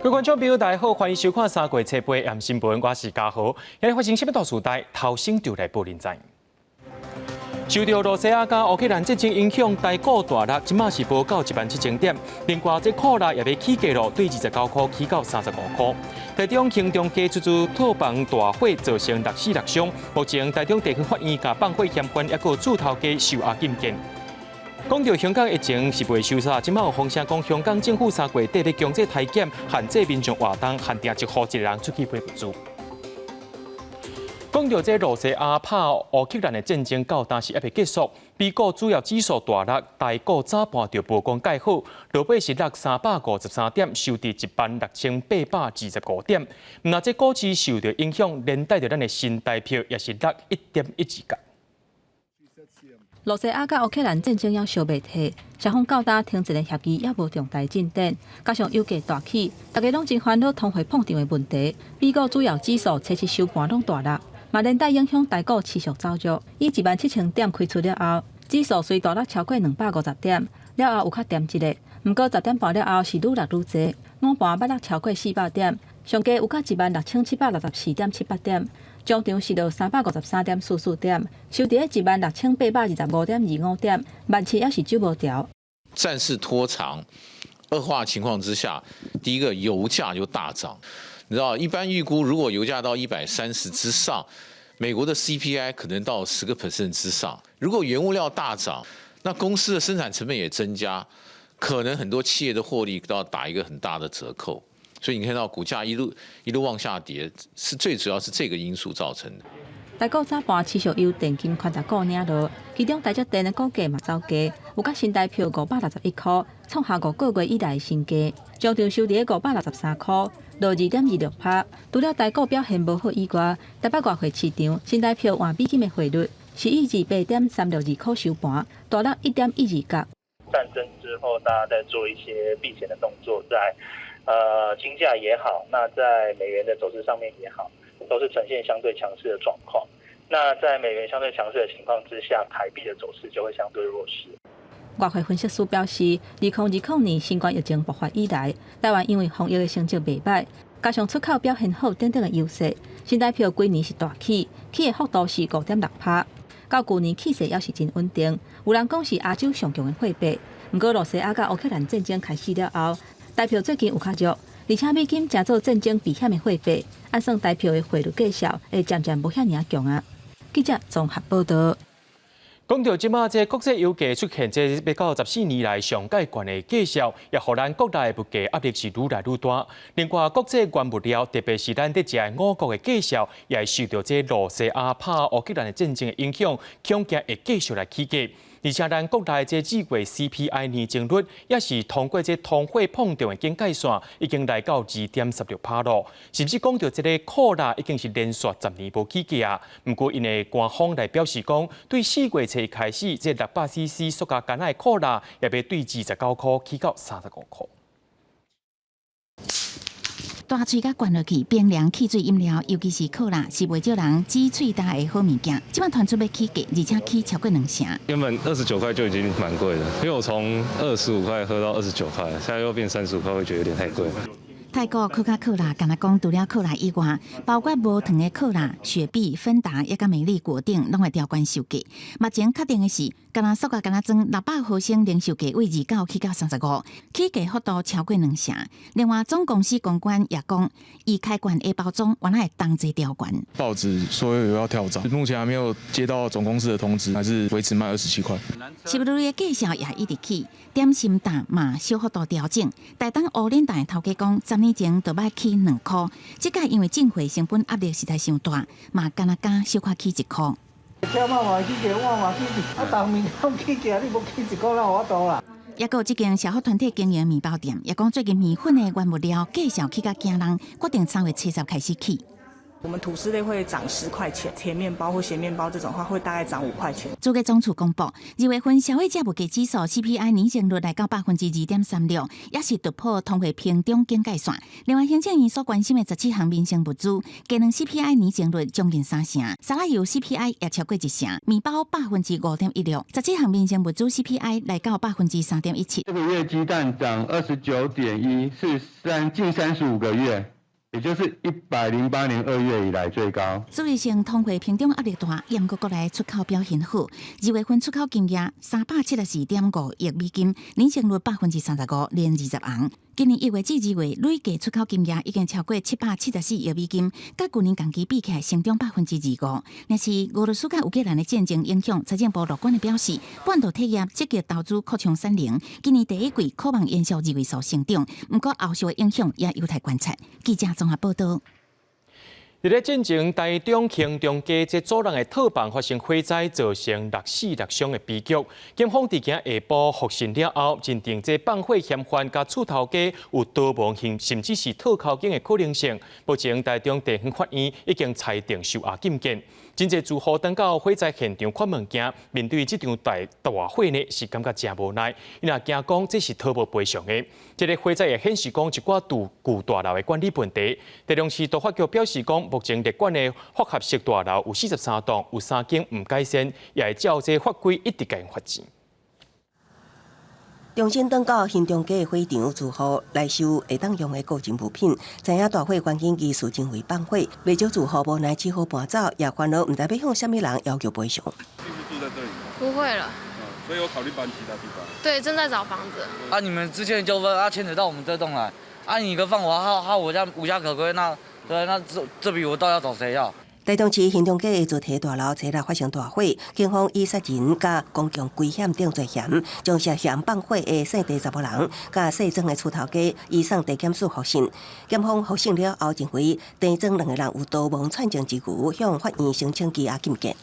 各位觀眾朋友，大家好，歡迎收看三月初八暗新聞，我是嘉豪。今日發生啥物大事代，頭先就來報恁知。受著羅西亞佮烏克蘭戰爭影響，台股大落，這馬是無夠17,000點。另外，這可樂也欲起價囉，對29塊起到35塊。台中興中街出租套房大火造成六死六傷，目前台中地方法院共放火嫌犯抑閣主頭家收押禁見。講著香港疫情是袂收煞，這馬有風聲講香港政府三月底欲強制篩檢，限制民眾活動，限定一戶一個人出去買物資。講著這羅西亞拍烏克蘭的戰爭到今是猶未結束，美股主要指數大落，台股早盤就無講蓋好，落尾是落353點，收佇16,825點。毋但這股市受著影響，連帶著咱的新台票也是落1.12角。羅西亞佮烏克蘭戰爭猶燒袂退，雙方到今停戰的協議猶無重大進展，加上油價大起，大家攏真煩惱通貨膨脹的問題。美股主要指數初七收盤攏大落，嘛連帶影響台股持續走弱。以17,000點開出了後，指數雖大落超過250點，了後有較恬一下，毋過10點半了後是愈落愈濟，午盤捌落超過400點，上低有到16,764.78點。終場是落353.44點，收佇16,825.25點，萬七猶是守無牢。戰事拖長、惡化情況之下，第一個油價就大漲。你知道，一般預估如果油價到130之上，美國的 CPI 可能到10% 之上。如果原物料大漲，那公司的生產成本也增加，可能很多企業的獲利都要打一個很大的折扣。所以你看到股價一路一路往下跌，是最主要是這個因素造成的。台股早盤持續由電金權值股領落，其中台積電的股價嘛走低，有佮新台票561塊，創下5個月以來的新低，終場收佇563塊，落2.26%。除了台股表現無好以外，台北外匯市場新台票換美金的匯率是以28.362塊收盤，大落1.12角。戰爭之後，大家在做一些避險的動作，在金價也好，那在美元的走勢上面也好，都是呈現相對強勢的狀況。那在美元相對強勢的情況之下，台幣的走勢就會相對弱勢。外匯分析師表示，2020年新冠疫情爆發以來，台灣因為防疫的成績袂䆀，加上出口表現好等等的優勢，新台票規年是大起，起的幅度是5.6%。到舊年氣勢猶是真穩定，有人講是亞洲上強的貨幣。毋過，羅西亞佮烏克蘭戰爭開始了後，台票最近有較弱，而且美金成做戰爭避險的貨幣，按算台票的匯率價數會漸漸無遐爾強啊。記者綜合報道。講著這馬這國際油價出現這欲到14年來上蓋懸的價數，也予咱國內的物價壓力是愈來愈大。另外，國際原物料，特別是咱佇食的五穀的價數，也會受著這羅西亞拍烏克蘭的戰爭的影響，恐驚會繼續來起價。而且，咱國內這四月 CPI 年增率，也是通過這通貨膨脹的警戒線，已經來到2.16%囉。甚至講著這个可樂已經是連續10年無起價啊。毋過，𪜶的官方來表示講，對四月初開始，這600 CC 塑膠罐仔的可樂，也欲對29塊起到35塊。大喙共灌落去，冰涼汽水飲料，尤其是可樂，是袂少人止喙焦的好物件。這擺傳出欲起價，而且起超過兩成。原本29塊就已經蠻貴的，因為我從25塊喝到29塊，現在又變35塊，會覺得有點太貴。泰國可卡可樂，敢若講除了可樂以外，包括無糖的可樂、雪碧、芬達，抑佮美麗果凍，攏會調懸售價。目前確定的是，干焦塑膠罐仔裝600毫升零售價對29起到35，起價幅度超過兩成。另外，總公司公關也講，已開罐的包裝原來會同齊調懸。報紙說有要調漲，目前還沒有接到總公司的通知，還是維持賣27塊。食物的價數也一直起，點心檔嘛小幅度調整。台東烏龍蛋的頭家講，10年前就欲起2塊，這擺因為進貨成本壓力實在傷大，嘛干焦加小可起1塊。車仔嘛起價，我嘛起，啊，逐物攏起價，你無起1塊，哪有法度啦？抑閣有這間社福團體經營麵包店，也講最近麵粉的原物料價數起較驚人，決定3月初十開始起。我們吐司類會漲10塊錢，甜麵包或鹹麵包這種話會大概漲5塊錢。主計總處公布，2月份消費者物價指數 CPI 年增率來到2.36%，也是突破通貨膨脹警戒線。另外，行政院所關心的十七項民生物資，雞卵 CPI 年增率將近3成，沙拉油 CPI 也超過1成，麵包5.16%，十七項民生物資 CPI 來到3.17%。這個月雞蛋漲29.1，是近35個月。也就是108年2月以來最高。所以，性通貨膨脹壓力大，毋過國內出口表現好。2月份出口金額374.5億美金，年增率35%，連20紅。今年1月至2月累計出口金額已經超過774億美金，佮舊年同期比起來，成長25%。若是俄羅斯佮烏克蘭的戰爭影響，財政部樂觀的表示，半導體業積極投資擴充產能，今年第一季可望延續二位數成長。毋過後續的影響也有待觀察。記者綜合報道。佇咧進前，台中興中街這祖人的套房發生火災，造成六死六傷的悲劇。警方佇今下晡復審了後，認定這放火嫌犯佮厝頭家有逃亡甚至是套口供的可能性。目前台中地方法院已經裁定收押禁見。真濟住戶轉到火災現場看物件，面對這場大火呢，是感覺誠無奈。𪜶也驚講這是討無賠償的。這个火災也顯示講一寡舊大樓的管理問題。台中市都發局表示講，目前列管的複合式大樓有43棟，有三間毋改善，也會照這法規一直共罰錢。重新轉到興中街的火場住戶來收會當用的個人物品，知影大火原因疑似因為放火，袂少住戶無奈只好搬走，也煩惱毋知欲向啥物人要求賠償。繼續住在這裡？不會了。所以有考慮搬其他地方？對，正在找房子。啊，你們之前糾紛啊，牽扯到我們這棟來，啊，你個放火，害我家無家可歸，那對，那這筆我到底要找誰要？台中市興中街的主體大樓昨日發生大火，警方以殺人佮公共危險等罪嫌，將涉嫌放火的姓鄭查埔人佮姓莊的厝頭家移送地檢署複審。檢方複審了後，認為鄭莊兩个人有逃亡串證之虞，向法院申請羈押禁見。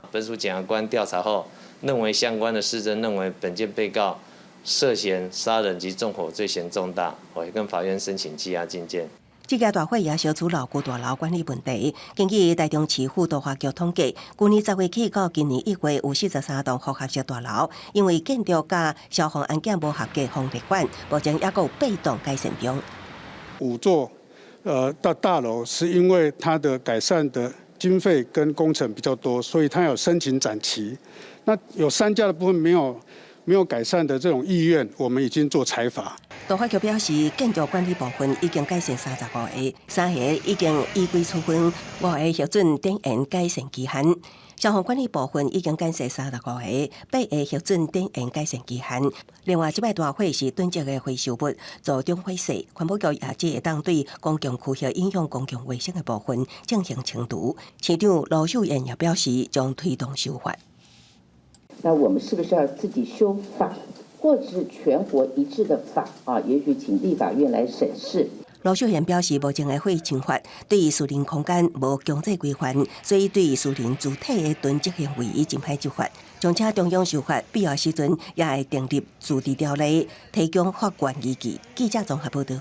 本署檢察官調查後，認為相關的事證認為本件被告涉嫌殺人及縱火罪嫌重大，我會跟法院申請羈押禁見。這件大火也燒出老舊大樓管理問題。根據台中市府都發局統計，舊年10月起到今年1月，有43棟複合式大樓，因為建築佮消防安檢無合格，予列管，目前猶閣有八棟改善中。五座的大樓是因為它的改善的經費跟工程比較多，所以它有申請展期。那有三家的部分沒有改善的這種意願，我們已經做裁罰。都發局表示，建築管理部分已經改善35個，三個已經依規處分，五個核准展延改善期限。消防管理部分已經改善35個，八個核准展延改善期限。另外，這擺大火是囤積的回收物造成火勢，環保局也只會當對公共區域影響公共衛生的部分進行清除。市長盧秀燕也表示，將推動修法。那我們是不是要自己修法，或者是全國一致的法啊？也許請立法院來審視。盧秀燕表示，目前的火警法對私人空間無強制規範，所以對私人主體的囤積行為真歹執法。況且中央修法必要時陣也會訂立自治條例，提供法源依據。記者綜合報道。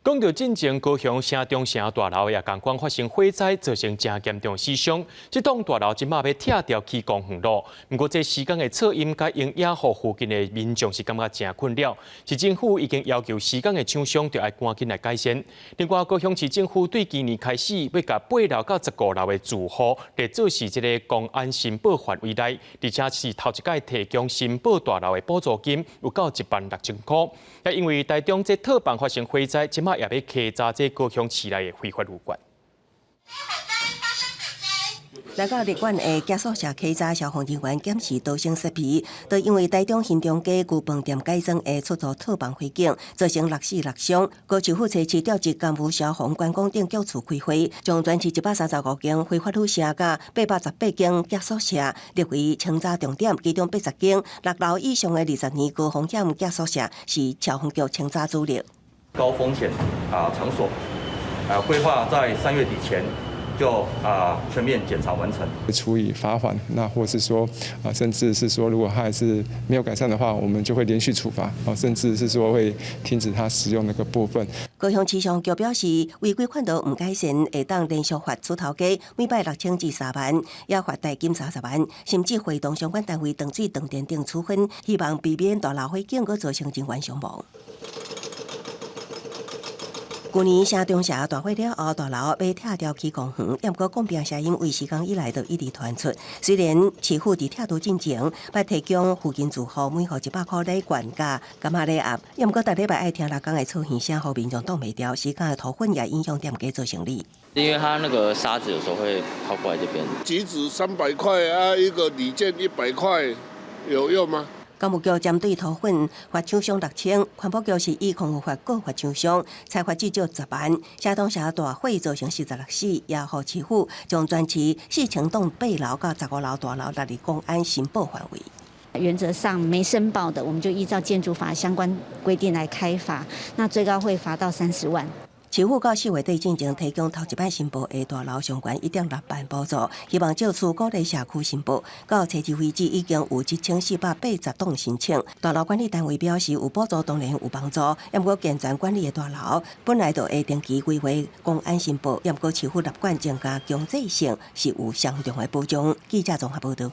講到進前高雄城中城大樓也仝款發生火災，造成誠嚴重死傷。這棟大樓這馬欲拆掉起公園路，毋過這施工的噪音佮煙也予附近的民眾是感覺誠困擾。市政府已經要求施工的廠商著愛趕緊來改善。另外，高雄市政府對今年開始欲共八樓到十五樓的住戶列做是這个公安申報範圍內，而且是頭一擺提供申報大樓的補助金有到16,000箍。也因為台中這套房發生火災，這馬也欲稽查這高雄市內的非法旅館。來到旅館的寄宿舍稽查消防人員檢視逃生設備，都因為台中興中街舊飯店改裝的出租套房火警，造成六死六傷。高市府揣市調集幹部消防觀光等局處開會，將全市135間非法旅社佮818間寄宿舍列為清查重點，其中80間6樓以上的20年高風險寄宿舍是消防局清查主力。高風險啊場所，啊規劃在3月底前。就全面檢查完成。處以罰鍰，那或是說啊，甚至是說，如果他還是沒有改善的話，我們就會連續處罰啊，甚至是說會停止他使用那個部分。高雄氣象局表示，違規管道毋改善，會當連續罰出頭家，每擺6000至3萬，也罰代金30萬，甚至會同相關單位斷水斷電等處分，希望避免大樓火警閣造成人員傷亡。舊年城中城大火了後，大樓欲拆掉去公園，毋過講變聲音為時間以來就一直傳出。雖然市府佇拆除進前，捌提供附近住戶每戶100箍禮券佮柑仔禮盒，毋過逐禮拜愛聽六工的噪耳聲，予民眾擋袂牢，時間的塗粉也影響店家做生意。因為它那個沙子有時候會飄過來這邊。橘子300塊啊，一個禮券100塊，有用嗎？工務局針對塗粉罰廠商6000，環保局是以空污法閣罰廠商，裁罰至少10萬。城中城大火造成46死，也予市府將全市4000棟八樓到15樓大樓納入公安申報範圍。原則上沒申報的，我們就依照建築法相關規定來開罰，那最高會罰到30萬。市府到4月底進前提供頭一擺申報的大樓上懸1.6萬補助，希望藉此鼓勵社區申報。到初日為止，已經有1480棟申請。大樓管理單位表示，有補助當然有幫助，毋過健全管理的大樓本來就會定期規劃公安申報，毋過市府立管增加強制性是有相當的保障。記者綜合報導。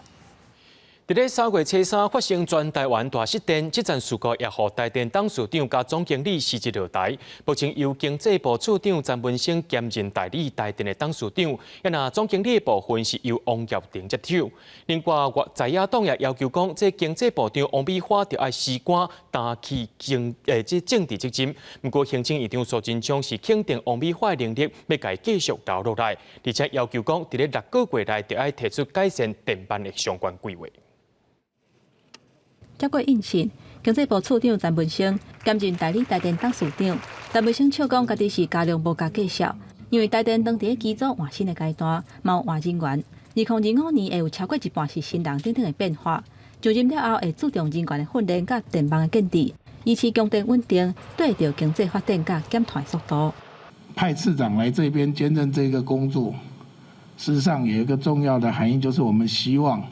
佇咧3月初3發生全台灣大失電，這場事故也予台電董事長佮總經理辭職落台。目前由經濟部次長陳文生兼任代理台電的董事長，啊若總經理的部分是由王耀庭接手。另外，在野黨也要求講，這經濟部長王美花著愛辭官擔起政這政治責任。毋過行政院長蘇貞昌是肯定王美花的能力，欲共伊繼續留落來，而且要求講，佇咧6個月內著愛提出改善電網的相關規劃。接過應訊，經濟部次長陳文生兼任代理台電董事長。陳文生笑講，家己是加量無加價數，因為台電當佇咧機組換新的階段，嘛有換人員。2025年會有超過一半是新人等等的變化。上任了後，會注重人員的訓練佮電網的建置，維持供電穩定，對著經濟發展佮減碳速度。派次長來這邊兼任這個工作，事實上有一個重要的含義，就是我們希望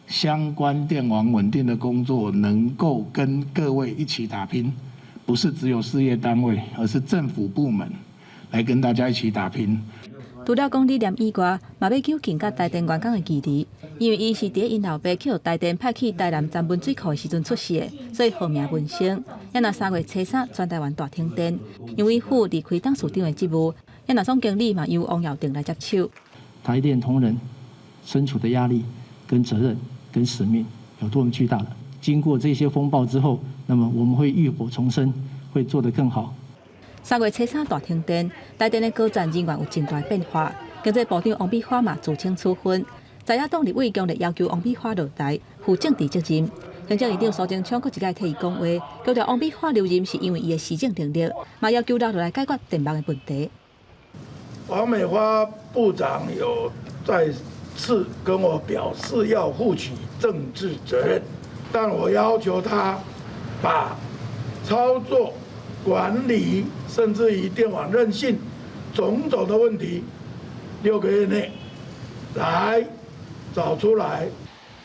相關電網穩定的工作能夠跟各位一起打拼，不是只有事業單位，而是政府部門來跟大家一起打拼。除了講理念以外，嘛欲糾正佮台電員工的距離，因為伊是佇𪜶老爸去台電派去台南三溫水庫的時陣出世的，所以號名文生。啊若3月初3全台灣大停電，楊偉富離開董事長的職務，啊若總經理嘛由王耀庭來接手。台電同仁身處的壓力跟責任跟使命有多麼巨大的。經過這些風暴之後，那麼我們會浴火重生，會做得更好。3月初3大停電，台電的高層人員有真大變化。經濟部長王美花嘛自請處分，在野黨立委強烈要求王美花落台，負政治責任。行政院長蘇貞昌閣一擺替伊講話，強調王美花留任是因為伊的施政能力，嘛要求留落來解決電網的問題。王美花部長有再次跟我表示要負起政治責任，但我要求他把操作、管理，甚至於電網韌性種種的問題，6個月內來找出來。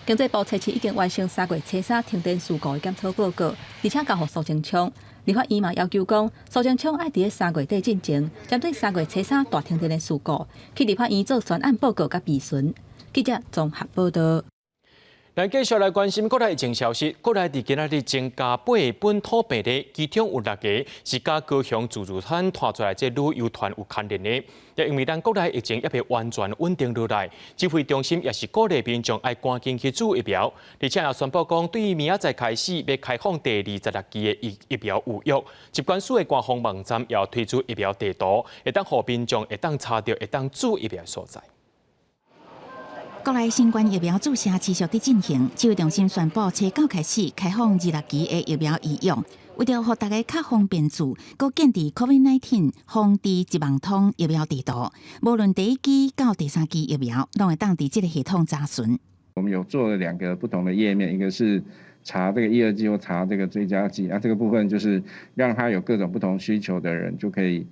經濟部初七已經完成3月初3停電事故的檢討報告，而且交予蘇貞昌。立法院嘛要求講，蘇貞昌愛佇咧3月底進前，針對三月初三大停電的事故，去立法院做專案報告佮備詢。記者綜合報導。咱繼續來關心國內疫情消息。國內佇今仔日增加八個本土病例，其中有六個是佮高雄自助餐拖出來這旅遊團有牽連的。也因為咱國內疫情猶未完全穩定落來，指揮中心也是鼓勵民眾愛趕緊去注疫苗，而且也宣布講，對明仔載開始欲開放第26期的疫苗預約。疾管署的官方網站也推出疫苗地圖，會當予民眾會當查著會當注疫苗的所在。國內新冠疫苗注射持續佇進行，指揮中心宣布，初九開始開放26期的疫苗預約，為著予大家較方便注，閣建置 COVID-19 防治一網通疫苗地圖，無論第一劑到第三劑疫苗，攏會當佇這個系統查詢。我們有做了兩個不同的頁面，一個是查這個一二劑或查這個追加劑，啊，這個部分就是讓他有各種不同需求的人就可以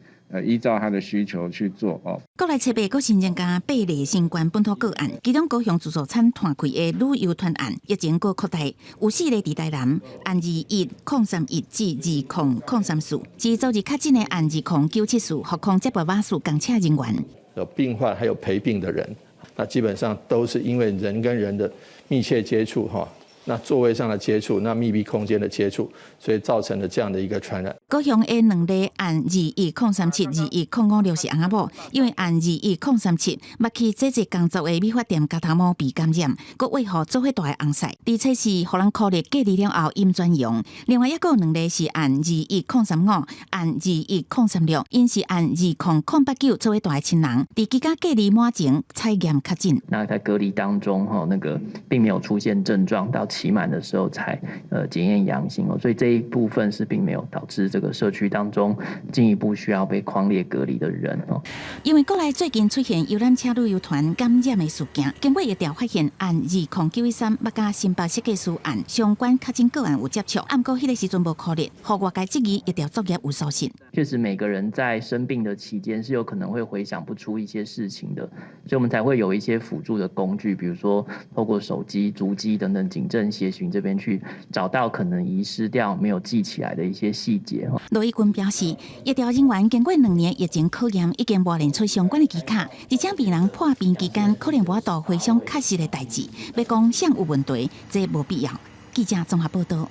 依照他的需求去做哦。國內七八閣新增加八例新冠本土個案，其中高雄自助餐攤開的旅遊團案疫情閣擴大，有四例佇台南，案21031至20034，是昨日確診的案2097，復康接駁瓦斯公車人員。有病患還有陪病的人，那基本上都是因為人跟人的密切接觸哈。那座位上的接觸，那密閉空間的接觸，所以造成了這樣的一個傳染。高雄的兩例案21037、21056是翁仔某，因為案21037捌去這個工作的美髮店剪頭毛被感染，閣為予做伙蹛的翁婿，佇測試予人箍咧隔離了後陰轉陽。另外一個兩例是案21035、案21036，𪜶是案20089做伙蹛的親人，佇居家隔離滿前採驗確診。那在隔離當中，哈，那個並沒有出現症狀，到期滿的時候才檢驗陽性哦，所以這一部分是並沒有導致這個社區當中進一步需要被匡列隔離的人哦。因為國內最近出現遊覽車旅遊團感染的事件，經過疫調發現案20913捌佮新北設計師案相關確診個案有接觸，毋過彼個時陣無確診，予外界質疑疫調作業有疏失。確實，每個人在生病的期間是有可能會回想不出一些事情的，所以我們才會有一些輔助的工具，比如說透過手機、足跡等等警政協尋這邊去找到可能遺失掉、沒有記起來的一些細節。羅一鈞表示，疫調人員經過2年疫情考驗，已經磨練出相關的技巧，而且病人破病期間可能無法度回想確實的代誌，欲講誰有問題，這無必要。記者綜合報道。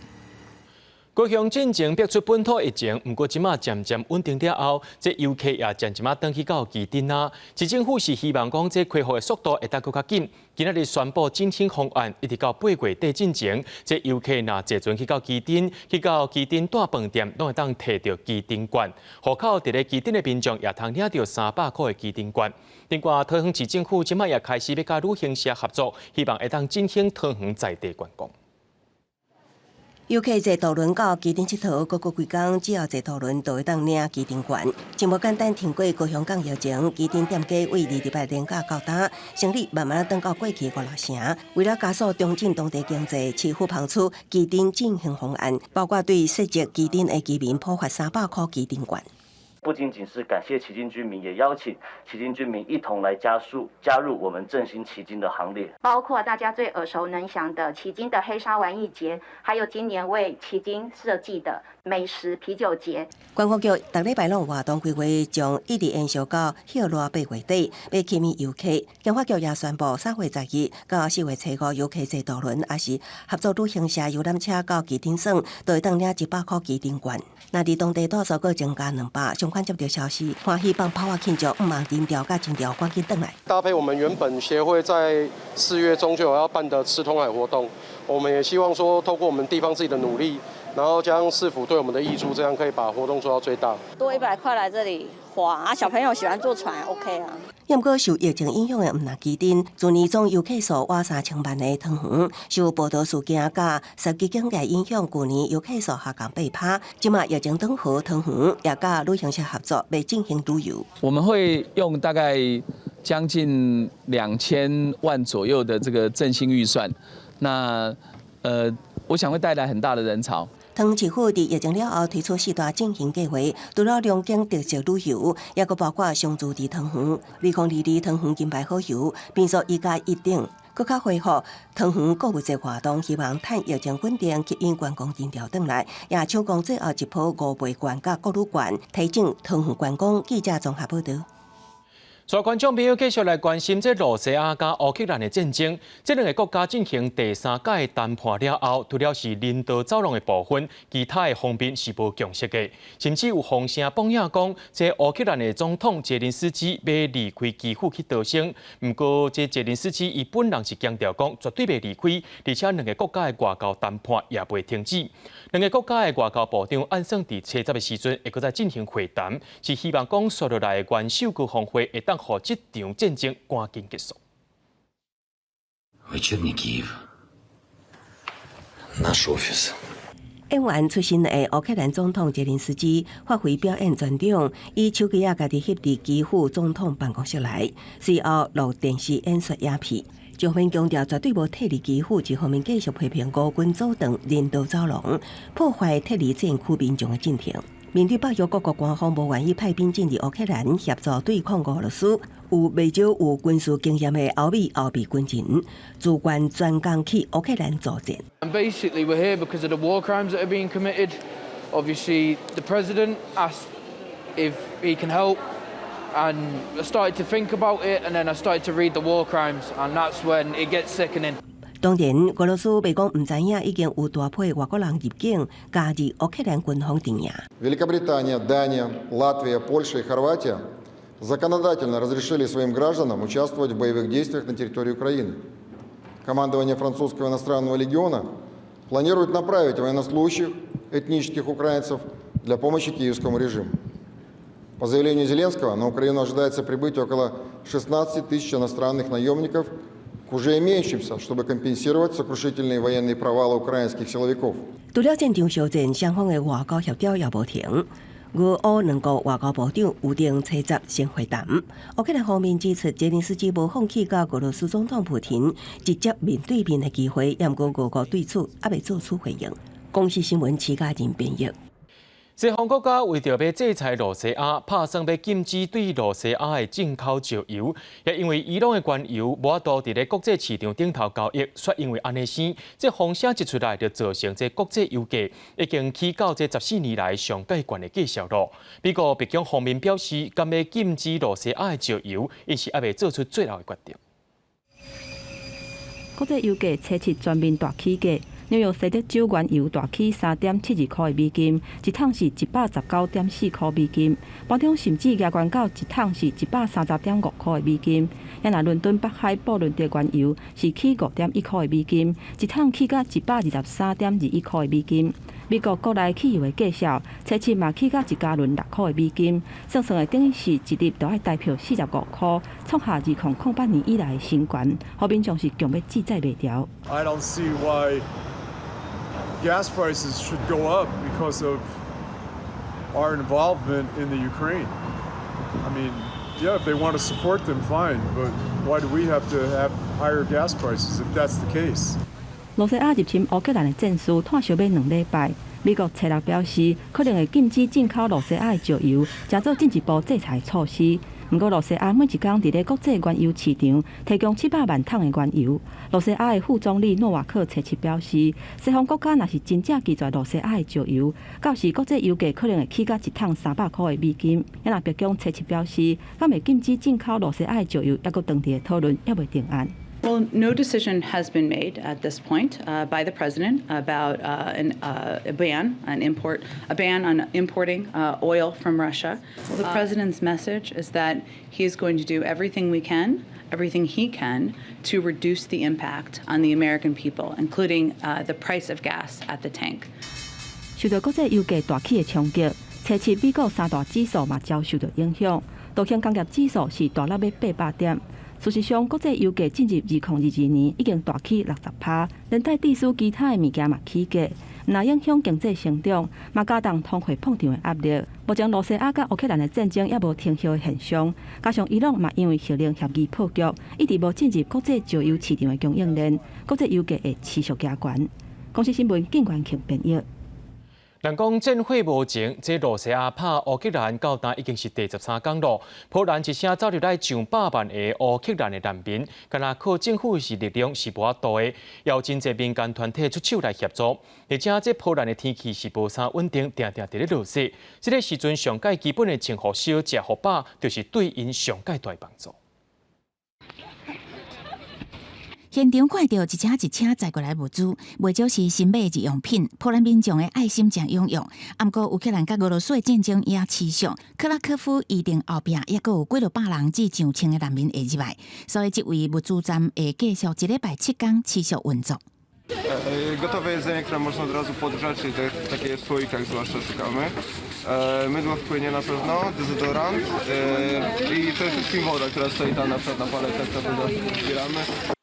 高雄進前逼出本土疫情，毋過這馬漸漸穩定了後，這遊客也漸漸仔轉去到旗津啊。市政府是希望講，這恢復的速度會當閣較緊。今仔日宣布振興方案，一直到8月底進前，這遊客若坐船去到旗津，去到旗津大飯店，攏會當提著旗津券。戶口佇咧旗津的民眾也通領著300箍的旗津券。另外，桃園市政府這馬也開始欲佮旅行社合作，希望會當振興桃園在地觀光。遊客坐渡輪到旗津𨑨迌，閣過幾工，只要坐渡輪就會當領旗津券。真無簡單，挺過高雄港疫情，旗津店家為28連假到今，生意慢慢轉到過去五六成。為了加速重振當地經濟，市府拋出旗津振興方案，包括對設籍旗津的居民普發300箍旗津券。不僅僅是感謝旗津居民，也邀請旗津居民一同來加速加入我們振興旗津的行列。包括大家最耳熟能詳的旗津的黑沙玩藝節，還有今年為旗津設計的美食啤酒節。觀光局逐禮拜攏有活動規劃，將一直延續到歇熱8月底，欲吸引遊客。經發局也宣布，3月12到4月初五，遊客坐渡輪，抑是合作旅行社遊覽車到旗津耍，就會當領100箍旗津券。若佇當地住宿閣增加200，相關接到消息，歡喜放炮仔慶祝，毋茫人潮佮情調趕緊轉來。搭配我們原本協會在4月中就有要辦的吃通海活動，我們也希望說，透過我們地方自己的努力，然後將市府對我們的挹注，這樣可以把活動做到最大。多100塊來這裡花啊，小朋友喜歡坐船，OK 啊。毋過受疫情影響的毋但旗津，去年總遊客數倚3000萬的桃園，受寶島事件佮十級警戒影響，舊年遊客數下降8%。這馬疫情轉好，桃園也佮旅行社合作，欲振興旅遊。我們會用大概將近2000萬左右的這個振興預算，那我想會帶來很大的人潮。桃園市府佇疫情了後推出四大振興計劃，除了龍井特色旅遊，抑閣包括商住佇桃園、2022桃園金牌好遊、民宿1+1等，閣較恢復桃園購物節活動，希望趁疫情穩定，吸引觀光人潮轉來，也搶攻最後一波五倍券佮國旅券，提振桃園觀光。記者綜合報道。所以觀眾朋友繼續來關心這羅西亞佮烏克蘭的戰爭，這兩个國家進行第三屆談判了後，除了是人道走廊的部分，其他的方面是無共識的。甚至有風聲報影講，這烏克蘭的總統澤連斯基欲離開基輔去逃生。毋過，這澤連斯基伊本人是強調講，絕對袂離開，而且兩个國家的外交談判也袂停止。兩个國家的外交部長按算佇初十的時陣會閣再進行會談，是希望講紲落來的元首高峰會會當予這場戰爭趕緊結束。 Вечерний Киев. Наш офис. 演員出身的烏克蘭總統澤連斯基發揮表演專長，以手機仔家己翕佇基輔總統辦公室內，隨後錄電視演說影片。一方面強調絕對無撤離基輔，一方面繼續批評烏軍阻斷人道走廊，破壞撤離戰區民眾的進程。面對北約各國官方無願意派兵進入烏克蘭協助對抗俄羅斯，有袂少有軍事經驗的歐美後備軍人自願專工去烏克蘭助戰。 And basically, we're here because of the war crimes that are being committed. Obviously, the president asked if he can help, and I started to think about it, and then I started to read the war crimes, and that's when it gets sickening. 當然，俄羅斯袂講毋知影已經有大批外國人入境加入烏克蘭軍方陣營。 Великобритания, Дания, Латвия, Польша и Хорватия законодательно разрешили своим гражданам участвовать в боевых действиях на территории Украины. Командование французского иностранного легиона планирует направить военнослужащих, этнических украинцев, для помощи киевскому режиму. По заявлению Зеленского, на Украину ожидается прибытие около 16 тысяч иностранных наемников к уже имеющимся, чтобы компенсировать сокрушительные военные провалы украинских силовиков. 除了戰場相戰，雙方的外交協調也無停。俄烏兩國外交部長預定初十先會談。烏克蘭方面指出，澤連斯基無放棄佮俄羅斯總統普廷直接面對面的機會，毋過俄國對此猶未做出回應。公視新聞徐家仁編譯。西方國家為著欲制裁露西亞，拍算欲禁止對露西亞的進口石油，也因為伊朗的原油無法度佇咧國際市場頂頭交易，煞因為按呢生，這風聲一出來，就造成這國際油價已經起到這14年來上蓋懸的價數囉。美國白宮方面表示，敢欲禁止露西亞的石油，𪜶是猶未做出最後的決定。國際油價初七全面大起價。紐約西德州原油大起3.72箍的美金，一桶是119.4箍美金。盤中甚至額懸到一桶是130.5箍的美金。也若倫敦北海布倫特原油是起5.1箍的美金，一桶起到123.21箍的美金。美國國內汽油的價數，初七嘛起到一加侖6箍的美金，算算的等於是一粒著愛台票45箍，創下2008年以來的新懸，予民眾是強欲志在袂牢。 I don't see why gas prices should go up because of our involvement in the Ukraine. I mean, yeah, if they want to support them, fine, but why do we have to have higher gas prices if that's the case? 露西亞入侵烏克蘭的戰事拖燒欲2禮拜，美國初六表示可能會禁止進口露西亞的石油，成做進一步制裁措施。毋過，露西亞每一工佇咧國際原油市場提供700萬桶的原油。露西亞的副總理諾瓦克初七表示，西方國家若是真正拒絕露西亞的石油，到時國際油價可能會起到一桶300箍的美金。也若白宮初七表示，敢會禁止進口露西亞的石油，猶閣當佇咧討論，猶未定案。 Well, no decision has been made at this point by the president about a ban on importing oil from Russia. Well, the president's message is that he is going to do everything he can, to reduce the impact on the American people, including the price of gas at the tank. 受到國際油價大起的衝擊，初七美國三大指數嘛遭受到影響，道瓊工業指數是大落欲800點。事實上，國際油價進入2022年已經大起60趴，連帶致使其他的物件嘛起價，毋但影響經濟成長，嘛加重通貨膨脹的壓力。目前，露西亞佮烏克蘭的戰爭猶無停歇的現象，加上伊朗嘛因為核能協議破局，一直無進入國際石油市場的供應鏈，國際油價會持續加懸。公視新聞靳元慶編譯。人講戰火無情，這露西亞拍烏克蘭到今已經是第13工囉。波蘭一聲走入來上百萬个烏克蘭的難民，敢若靠政府是力量是無法度的，有真濟民間團體出手來協助。而且這波蘭的天氣是無啥穩定，定定佇咧落雪。這个時陣上蓋基本的穿予少、食予飽，就是對𪜶上蓋大的幫助。現場看著一車一車載過來物資，袂少是新買的日用品。波蘭民眾的愛心誠踴躍。毋過烏克蘭佮俄羅斯的戰爭也持續，克拉科夫預定後壁猶閣有幾落百人至上千个難民會入來，所以這位物資站會繼續一禮拜7工持續運作。 Gotowe jedzenie, które można od razu podgrzać, czyli te, takie w słoikach zwłaszcza szukamy. Mydło w płynie na pewno, dezodorant i przede wszystkim woda, która stoi tam na przykład na paletach, to zbieramy.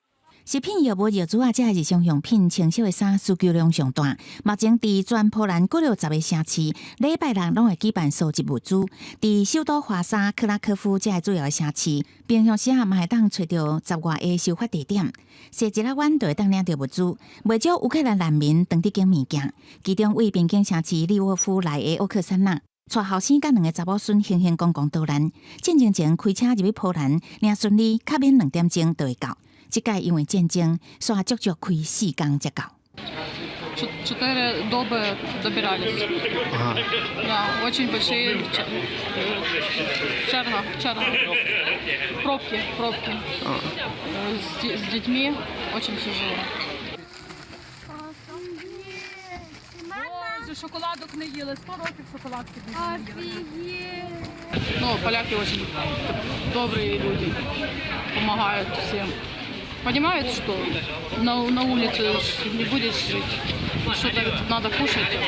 食品、藥物、藥紙仔，這日常用品、穿小的衫需求量上大。目前佇全波蘭幾落10个城市，禮拜六攏會舉辦蒐集物資。佇首都華沙、克拉科夫這个主要的城市，平常時啊嘛會當揣著10外个收發地點，踅一仔彎就會當領著物資。袂少烏克蘭難民當佇揀物件，其中為邊境城市利沃夫來的奧克珊娜。帶後生佮兩个查某孫興興講講逃難。戰爭前開車入去波蘭，爾順利較免2點鐘就會到。這擺因為戰爭，煞足足開4工才到。 4 доби добирались. Да, очень большие черга, черга. Пробки, пробки. С детьми очень тяжело. Боже, шоколадок не їли, 100 років шоколадки не їли. Ну, поляки очень добрые люди, помогают всем. Понимают, что на улице ж не будешь жить, что-то надо кушать.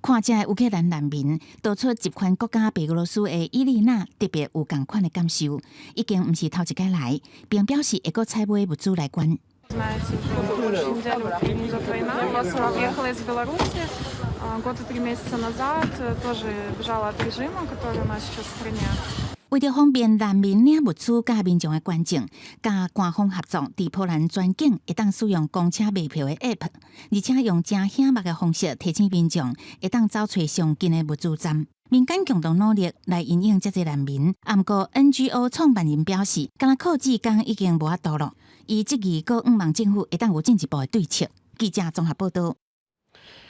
看這烏克蘭難民逃出集權國家白俄羅斯的伊麗娜特別有仝款的感受，已經毋是頭一擺來，並表示會閣採買物資來捐。 Знаете, уже больше недели в Украине идет война. Я сама въехала из Беларуси года 3 месяца назад, тоже бежала от режима, который у нас сейчас в стране. 為著方便難民領物資佮民眾的捐贈，佮官方合作，佇波蘭全境會當使用公車賣票的 App，而且用誠顯目的方式提醒民眾會當走揣上近的物資站。民間共同努力來因應這濟難民。毋過 NGO 創辦人表示，敢若靠志工已經無法度囉。伊質疑閣向望政府會當有進一步的對策。記者綜合報導。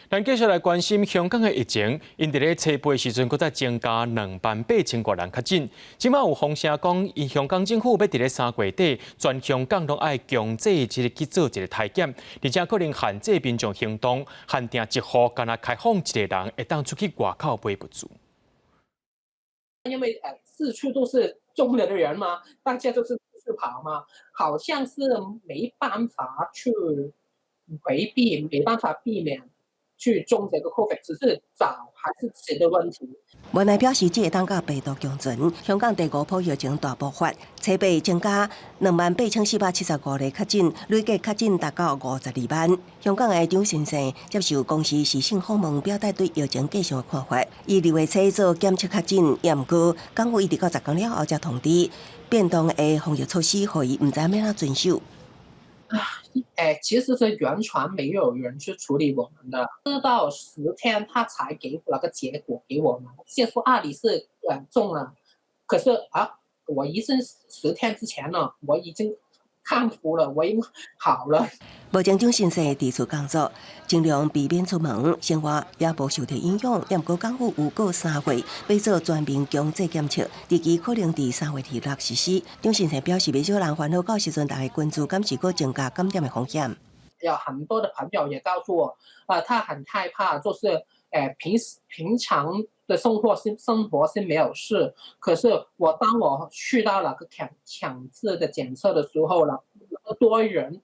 咱繼續來關心香港的疫情，𪜶佇咧初八時陣，閣再增加28,000外人確診。這馬有風聲講，𪜶香港政府欲佇咧3月底，全香港攏愛強制這个去做一个篩檢，而且可能限制民眾行動，限定一戶干焦開放一個人會當出去外口買物資。因為四處都是中了的人嘛，大家都是四處跑嘛，好像是沒辦法去迴避，沒辦法避免去中這個 COVID，只是早還是遲的問題。無奈表示，這會當佮病毒共存。香港第五波疫情大爆發，初八增加28,475例確診，累計確診達到52萬。香港的張先生接受公視時事訪問，表達對疫情繼續的看法。伊2月初做檢測確診，也毋過港府一直到10工了後才通知變動的防疫措施，予伊毋知欲按怎遵守。啊，誒，其實是完全沒有人去處理我們的，直到10天他才給那個結果給我們。先說啊，你是中了，可是啊，我醫生10天之前呢，我已經康復了，我已經好了。目前張先生佇厝工作，盡量避免出門，生活也無受到影響。也毋過港府預告3月欲做全民強制檢測，預計可能佇3月26實施。張先生表示，袂少人煩惱到時陣逐家關注，敢是閣增加感染的風險。有很多的朋友也告訴我，啊，他很害怕，就是平時平常的生活是沒有事，可是我當我去到那個強制的檢測的時候呢，那麼多人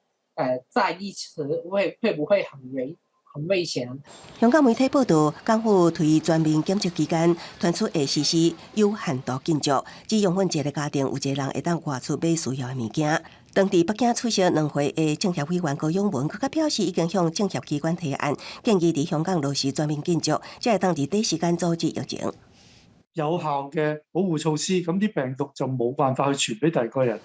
在一起會不會很危險？香港媒體報道，港府推全民檢測期間，傳出會實施有限度禁足，只容許一个家庭有一个人會當外出買需要的物件。當佇北京出席兩會的政協委員高永文，閣較表示已經向政協機關提案，建議佇香港落實全民禁足，才會當佇短時間阻止疫情。有效嘅保護措施，咁啲病毒就冇辦法去傳俾第二個人。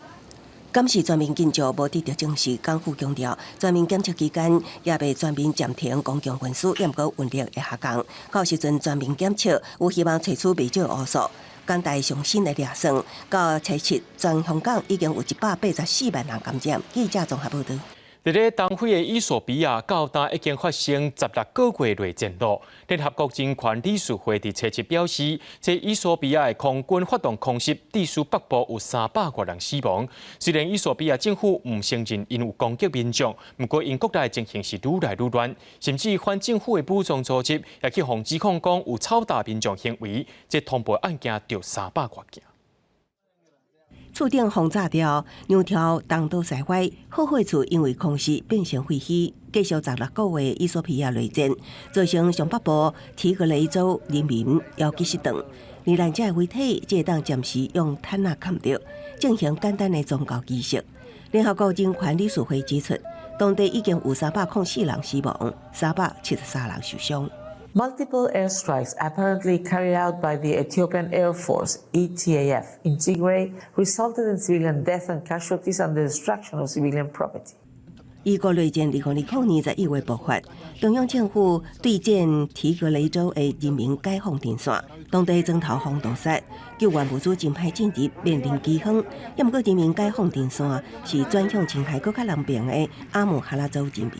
敢是全民禁足無得到證實，港府強調全民檢測期間也袂全面暫停公共運輸，也毋過運力會下降。到時陣全民檢測有希望揣出袂少烏數。港大上新的驗算，到初七全香港已經有184萬人感染。記者綜合報導。佇咧東非的衣索比亞，到今已經發生16個月內戰咯。聯合國人權理事會佇初七表示，這衣索比亞的空軍發動空襲，致使北部有300外人死亡。雖然衣索比亞政府毋承認𪜶有攻擊民眾，毋過𪜶國內情形是愈來愈亂，甚至反政府的武裝組織也去予指控講有炒大民眾行為，這通報案件著300外件。厝頂予炸掉，兩條東倒西歪，好貨厝因為空襲變成廢墟。繼續16個月衣索比亞內戰，造成上北部提格雷州人民枵飢失頓。罹難者的遺體會當暫時用毯仔蓋著，進行簡單的宗教儀式。聯合國人權理事會指出，當地已經有304人死亡，373人受傷。 Multiple airstrikes apparently carried out by the Ethiopian Air Force (ETAF) in Tigray resulted in civilian death and casualties and the destruction of civilian property. 伊國內戰2020年11月爆發，中央政府對戰提格雷州的人民解放陣線，當地磚頭風屠殺，救援物資真歹進入，面臨饑荒。抑毋過人民解放陣線是轉向侵害閣較南邊的阿姆哈拉州人民。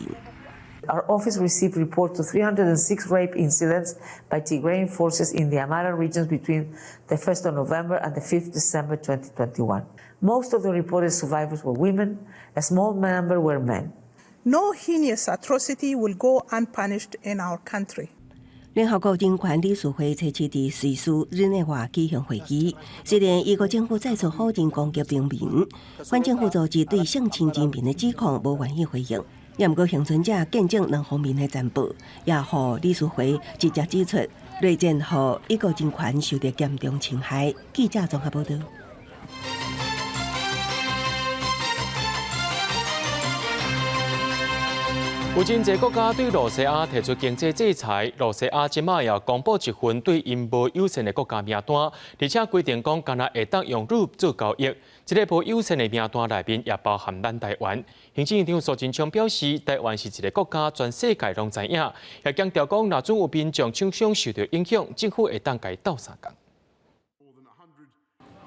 Our office received reports of 306 rape incidents by Tigrayan forces in the Amhara regions between the 1st of November and the 5th December 2021. Most of the reported survivors were women, a small number were men. No heinous atrocity will go unpunished in our country. 聯合國人權理事會星期四佇瑞士日內瓦舉行會議，雖然伊國政府再次否認攻擊平民，反政府組織對性侵人民的指控無願意回應。也毋過倖存者見證兩方面的殘暴，也予理事會直接指出，內戰予伊國人權受到嚴重侵害。記者綜合報道。有真濟國家對露西亞提出經濟制裁，露西亞這擺也公布一份對𪜶無友善的國家名單，而且規定講，干焦會當用盧布做交易。這个無友善的名單內面也包含咱台灣。行政院長蘇貞昌表示，台灣是一个國家，全世界攏知影。也強調講，若準有民眾廠商受著影響，政府會當共伊鬥相共。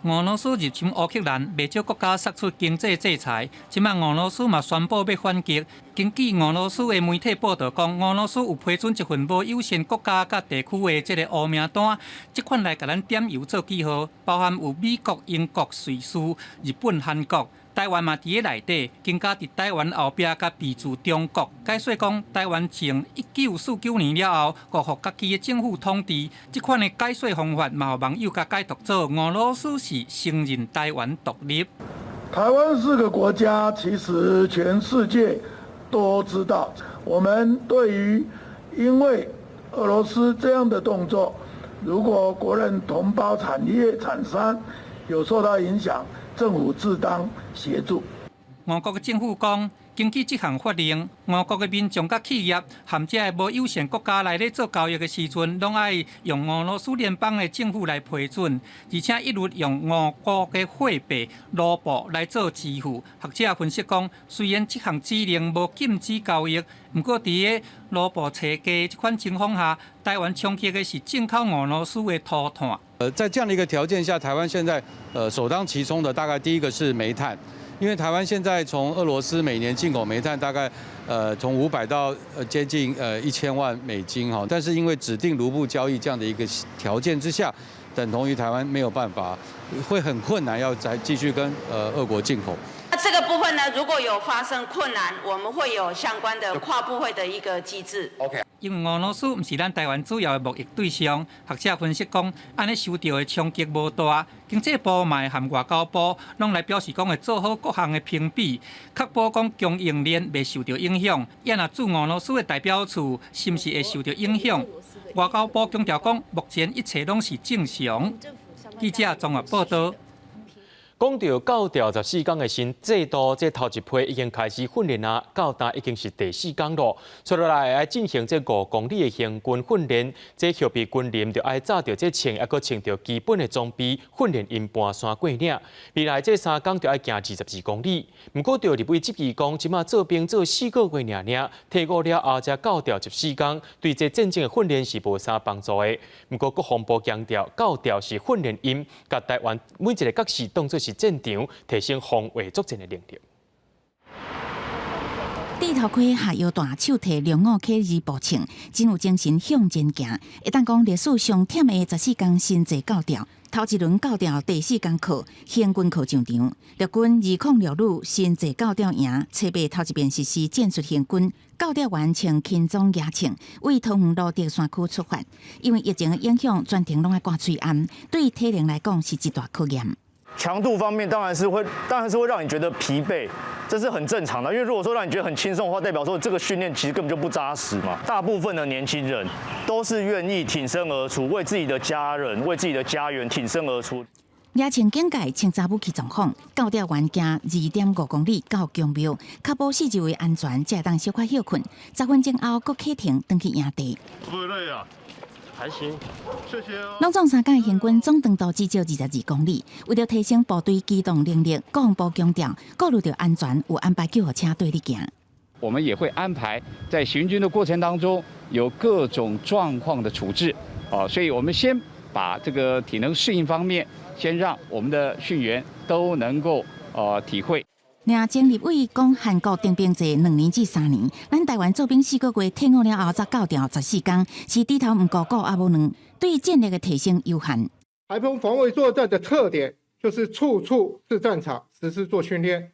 俄羅斯入侵烏克蘭，袂少國家釋出經濟制裁。這擺俄羅斯嘛宣布欲反擊。根據俄羅斯的媒體報導講，俄羅斯有批准一份無友善國家佮地區的這个烏名單，這款來共咱點油做記號，包含有美國、英國、瑞士、日本、韓國。台灣嘛佇咧內底，更加佇台灣後壁佮備註中國。解說講，台灣從1949年了後，恢復家己的政府統治。這款的解說方法嘛，予網友共解讀做俄羅斯是承認台灣獨立。台灣是個國家，其實全世界都知道。我們對於因為俄羅斯這樣的動作，如果國人同胞產業廠商有受到影響，政府自當協助。俄國的政府講，根據這項法令，俄國的民眾佮企業含這个無友善國家來咧做交易的時陣，攏愛用俄羅斯聯邦的政府來批准，而且一律用俄國的貨幣盧布來做支付。學者分析講，雖然這項指令無禁止交易，毋過佇个盧布齊價這款情況下，台灣衝擊的是進口俄羅斯的塗炭。在這樣的一個條件下，台灣現在首當其衝的大概第一個是煤炭，因為台灣現在從俄羅斯每年進口煤炭大概從500到接近1000萬美金哈，但是因為指定盧布交易這樣的一個條件之下，等同於台灣沒有辦法，會很困難要再繼續跟俄國進口。那這個部分呢，如果有發生困難，我們會有相關的跨部會的一個機制。 OK。因為俄羅斯毋是咱台灣主要的貿易對象，學者分析講，按呢受著的衝擊無大。經濟部嘛會和外交部攏來表示講會做好各項的評比，確保講供應鏈袂受著影響。也若駐俄羅斯的代表處是毋是會受著影響？外交部強調講，目前一切攏是正常。記者綜合報導。講著教調14工的新制度，這頭一批已經開始訓練啊，到今已經是第四工咯。接落來愛進行這5公里的行軍訓練，這後備軍人就愛紮著這槍，猶閣穿著基本的裝備，訓練𪜶跋山過嶺。未來這3工就愛行22公里。毋過，著立委質疑講，這馬做兵做4個月爾爾，退伍了後才教調14工，對這戰爭的訓練是無啥幫助的。毋過國防部強調，教調是訓練𪜶，共台灣每一个角色當作是戰場，提升防衛作戰的能力。低頭盔下腰帶，手提25K 二步槍，真有精神向前行。會當講歷史上忝的14工新制教調，頭一輪教調第四工課行軍課上場。陸軍206旅新制教調營，初八頭一遍實施戰術行軍，教調員穿輕裝牙槍，為桃園蘆竹山區出發。因為疫情的影響，全程攏愛掛喙罨，對體能來講是一大考驗。強度方面當然是會讓你覺得疲憊，這是很正常的。因為如果說讓你覺得很輕鬆的話，代表說這個訓練其實根本就不紮實嘛。大部分的年輕人都是願意挺身而出，為自己的家人、為自己的家園挺身而出。野槍警戒，清查武器狀況，教調員行2.5公里到宮廟，確保四周圍安全，才會當小可歇睏。10分鐘後，閣啟程轉去營地。會不會累啊？還行，謝謝哦。攏總三工行軍總長度至少22公里，為著提升部隊機動能力，國防部強調，顧慮著安全，有安排救護車綴咧行。我們也會安排在行軍的過程當中有各種狀況的處置，啊，所以我們先把這個體能適應方面，先讓我們的訓員都能夠體會。另前立委講韓國徵兵制2年至3年，咱台灣做兵4個月，退伍了後才交調14工，是豬頭毋顧顧仔母卵，對戰力的提升有限。台風防衛作戰的特點就是處處是戰場，時時做訓練。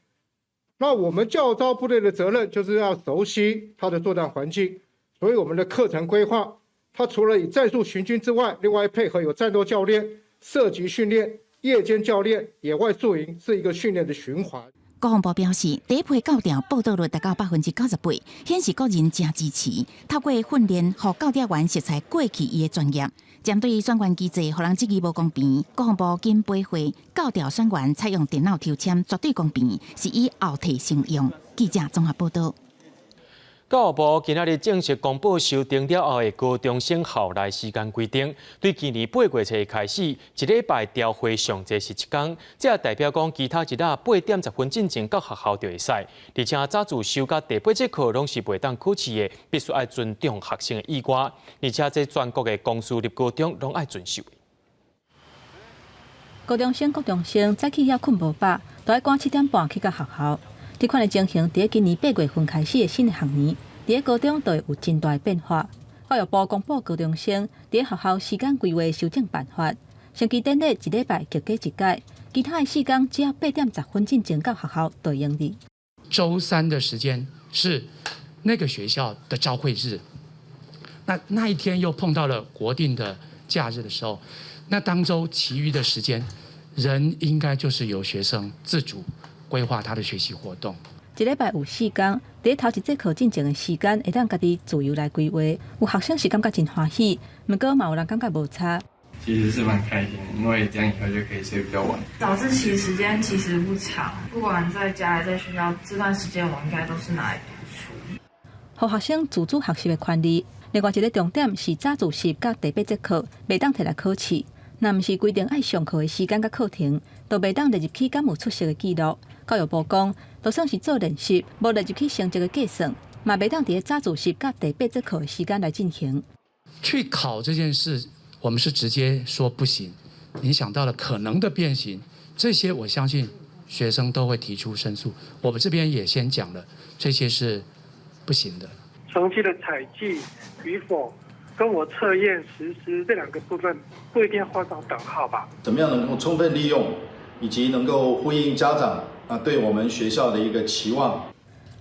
那我們教召部隊的責任就是要熟悉它的作戰環境，所以我們的課程規劃，它除了以戰術行軍之外，另外配合有戰鬥教練、射擊訓練、夜間教練、野外宿營，是一個訓練的循環。國防部表示，第一批教調報到率達到98%，顯示國人誠支持。透過訓練，予教調員熟悉過去伊的專業。針對選員機制，予人質疑無公平，國防部緊回覆，教調選員採用電腦抽籤，絕對公平，是以後退成用。記者綜合報道。教育部今仔日正式公布修訂了後的高中生校內時間規定，對今年8月初開始，一禮拜朝會上濟是一工，這也代表講其他日仔8點10分進前到學校就會使。而且早自修佮第八節課攏是袂當考試的，必須愛尊重學生的意願。而且這全國的公私立高中攏愛遵守。高中生、國中生早起猶睏無飽，都愛趕7點半去到學校。這款的情形，佇今年8月份開始的新的學年，佇高中就會有真大的變化。教育部公布高中生佇學校時間規劃修正辦法，升旗典禮一禮拜就加一擺，其他的時間只要8點10分進前到學校就會用得。週三的時間是那個學校的朝會日，那那一天又碰到了國定的假日的時候，那當週其餘的時間，人應該就是由學生自主規劃他的學習活動。一禮拜有4工，佇頭一節課進前的時間，會當家己自由來規劃。有學生是感覺真歡喜，毋過嘛有人感覺無差。其實是蠻開心，因為這樣以後就可以睡比較晚。早自習時間其實不長，不管在家還在學校，這段時間我應該都是拿來讀書。予學生自主學習的權利。另外一個重點是早自習佮第八節課袂當提來考試。若毋是規定愛上課的時間佮課程，就袂當列入去敢有出席的記錄。教育部講，就算是做練習，無列入去成績的計算，嘛袂當佇早自習佮第八節課的時間來進行。去考這件事，我們是直接說不行。影響到了可能的變形，這些我相信學生都會提出申訴。我們這邊也先講了，這些是不行的。成績的採計與否，跟我測驗實施這兩個部分不一定畫上等號吧？怎麼樣能夠充分利用，以及能夠呼應家長啊對我們學校的一個期望？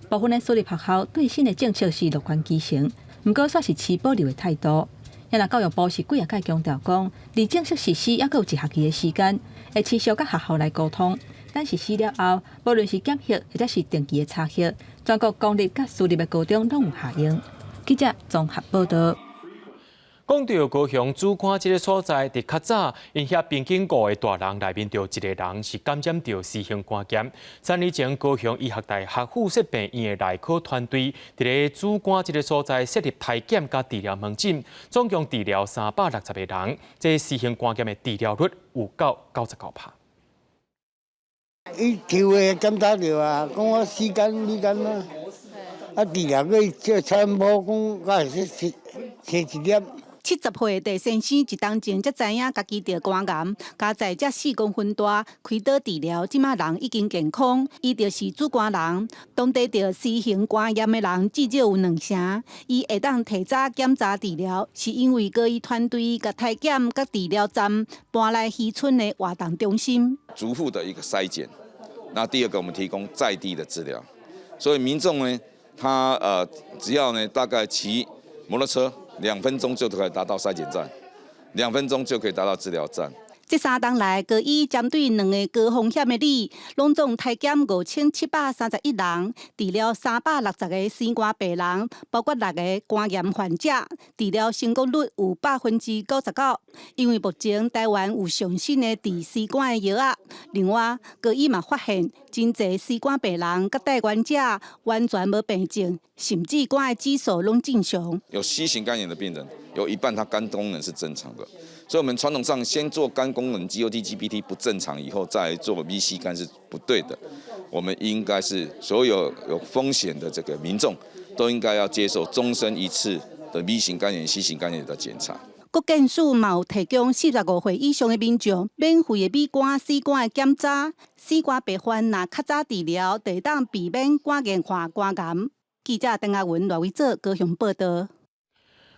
部分的私立學校對新的政策是樂觀其成，毋過煞是持保留的態度。也若教育部是幾仔擺強調講，離正式實施猶閣有一學期的時間，會持續佮學校來溝通。等實施了後，無論是檢核或者是定期的查核，全國公立佮私立的高中攏有效應。記者綜合報道。講到高雄梓官這个所在，佇較早，𪜶遐平均五个大人內面就一个人是感染著 C 型肝炎。3年前，高雄醫學大學附設病院的內科團隊，佇咧梓官這个所在設立篩檢佮治療門診，總共治療360個人，這 C 型肝炎的治療率有到99%。伊抽血檢查著啊，講我 C 肝、B 肝啊，啊治療過這差毋多講，敢會使生一粒。70歲的鄭先生一冬前才知影家己著肝癌，加在才4公分大，開刀治療，這馬人已經健康。伊就是梓官人，當地著 C 型肝炎的人至少有兩成。伊會當提早檢查治療，是因為高醫團隊共篩檢佮治療站搬來漁村的活動中心。逐戶的一個篩檢，那第二個我們提供在地的治療，所以民眾呢，他只要呢大概騎摩托車。2分鐘就可以達到篩檢站，2分鐘就可以達到治療站。這3冬來，高醫針對兩个高風險的里，攏總篩檢5731人，治療360個 C 肝病人，包括六个肝炎患者，治療成功率有99%。因為目前台灣有上新的治 C 肝的藥仔，另外高醫嘛發現，真濟 C 肝病人佮帶原者完全無病症，甚至肝的指數攏正常。有 C 型肝炎的病人，有一半他肝功能是正常的。所以，我們傳統上先做肝功能 GOT、GPT 不正常以後，再做 VC 肝是不對的。我們應該是所有有風險的這個民眾，都應該要接受終身一次的 B 型肝炎、C 型肝炎的檢查。國健署嘛有提供45歲以上的民眾免費的 B 肝、C 肝的檢查，C 肝病患若較早治療，就會當避免肝硬化、肝癌。記者鄧阿文、賴偉哲高雄報道。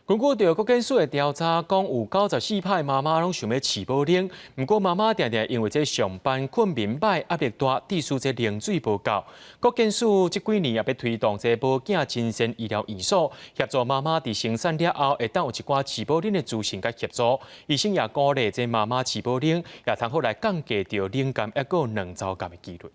根據著國健署的調查，講有94%的媽媽攏想欲飼母奶，毋過媽媽定定因為這上班睏眠䆀、壓力大，致使這奶水無夠。國健署這幾年也欲推動這母囝親善醫療院所，協助媽媽佇生產了後，會當有一寡飼母奶的資訊佮協助。醫生也鼓勵這媽媽飼母奶，也通好來降低著乳癌抑閣卵巢癌的幾率。